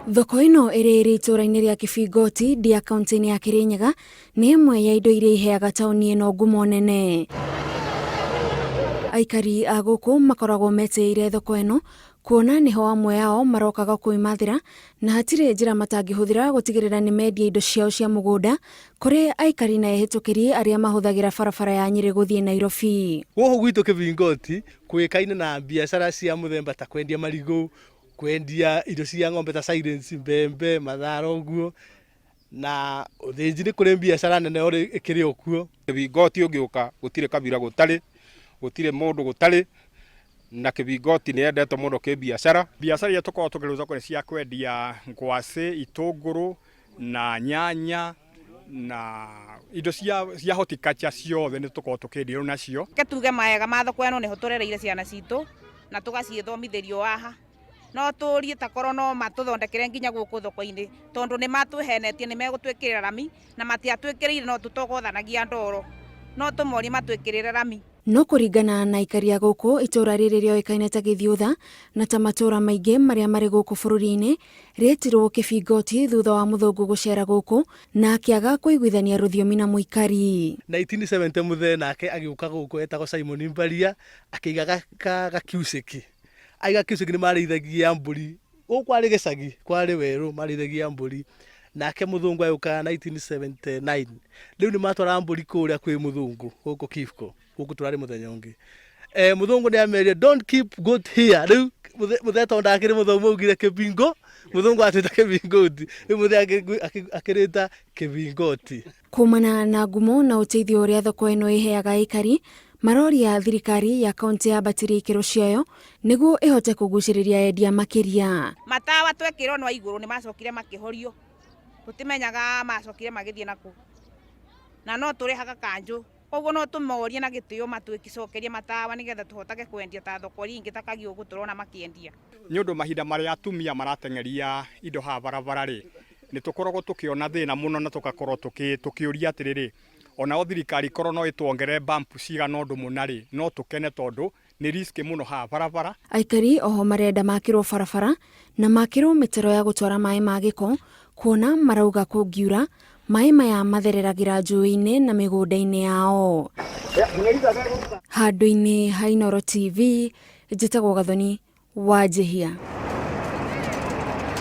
Thoko ĩno ĩrĩa ĩrĩ itũũra-inĩ rĩa Kĩbingoti, Ndia kauntĩ-inĩ ya Kĩrĩnyaga, nĩ ĩmwe ya indo iria iheaga taũni ĩno ngumo nene. Aikari a gũkũ makoragwo metĩĩire thoko ĩno kuona nĩho amwe ao marokaga kwĩmathĩra na hatirĩ njĩra matangĩhũthĩra gũtigĩrĩra nĩ mendia indo ciao cia mũgũnda kũrĩ aikari na ehĩtũkĩri arĩa mahũthagĩra barabara ya Nyĩrĩ gũthiĩ Nairobi. Gũkũ gwitũ Kĩbingoti kũĩkaine na biacara cia mũthemba ta kwendia marigũ, kwendia indo cia ng'ombe ta silage, mbembe, matharũ ũguo, na ũthĩnji nĩ kũrĩ biacara nene ĩkĩrĩ o kuo. Kĩbingoti ũngĩũka gũtirĩ kabira gũtarĩ, gũtirĩ mũndũ gũtarĩ, na Kĩbingoti nĩ yendetwo mũno kĩbiacara. Biacara iria tũkoragwo tũkĩruta thoko nĩ cia kwendia ngwacĩ, itũngũrũ na nyanya na indo cia, cia horticulture ciothe nĩ tũkoragwo tũkĩendia nacio. Reke tuge mawega ma thoko ĩno nĩho tũrereire ciana citũ na tũgaciĩthomithĩria o haha. No tũrie takorwo no matũthondekere nginya gũkũ thoko-inĩ tondũ nĩ matũhenetie nĩ megũtwĩkĩrĩra rami na matiatwĩkĩrĩire no tũtogothanagia ndoro. No tũmorie matwĩkĩrĩre rami. No kũringana na aikari a gũkũ, itũũra rĩrĩ rĩoĩkaine ta Gĩthiũtha na ta matũũra maingĩ marĩa marĩ gũkũ bũrũri-inĩ, rĩetirwo Kĩbingoti thutha wa mũthũngũ gũcera gũkũ na akĩaga kũiguithania rũthiomi na mũikari. 1970 mũthee nake agĩũka gũkũ etagwo Simon Mbaria akĩiga gakiucĩki. Aiga kiucĩki nĩ marĩithagia mbũri. Gũkũ kwarĩ gĩcagi, kwarĩ werũ, marĩithagia mbũri. Nake mũthũngũ agĩũka 1979. Rĩu nĩ matwaraga mbũri kũrĩa kwĩ mũthũngũ gũkũ Kifco. Gũkũ tũrarĩ mũthenya ũngĩ. Eh, mũthũngũ nĩ amerire don't keep goat here. Rĩu mũthee tondũ ndakĩrĩ mũthomu augire kĩbingo, mũthũngũ atwĩta kĩbingoti. Rĩu mũthee akĩrĩta kĩbingoti. Kumana na ngumo na ũteithio ũrĩa thoko ĩno ĩheaga aikari, maroria thirikari ya kauntĩ yambatĩrie ikĩro ciayo nĩguo ĩhote kũgucĩrĩria endia makĩria. Matawa twekĩrwo no igũrũ nĩ macokire makĩhorio, tũtimenyaga macokire magĩthiĩ nakũ, na no tũrĩhaga kanjũ, koguo no tũmorie na gĩtĩo matũcokerie matawa nĩgetha tũhotage kwendia ta thoko iria ingĩ ta Kagiũgũ tũrona makĩendia. Nĩ ũndũ mahinda marĩa atumia marateng'eria indo haha barabara-rĩ, nĩ tũkoragwo tũkĩona thĩna mũno na tũgakorwo tũkĩũria atĩrĩrĩ, onao thirikari korwo no ĩtuongerere bump cigana ũndũ mũna-rĩ, no tũkene tondũ nĩ risky mũno haha barabara. Aikari oho marenda makĩrwo barabara na makĩrwo mĩtaro ya gũtwara maĩ ma gĩko kuona marauga kũngiura maĩ maya mathereragĩra njũĩ-inĩ na mĩgũnda-inĩ yao. Handũ-inĩ ha Inooro TV, njĩtagwo Gathoni Wanjihia.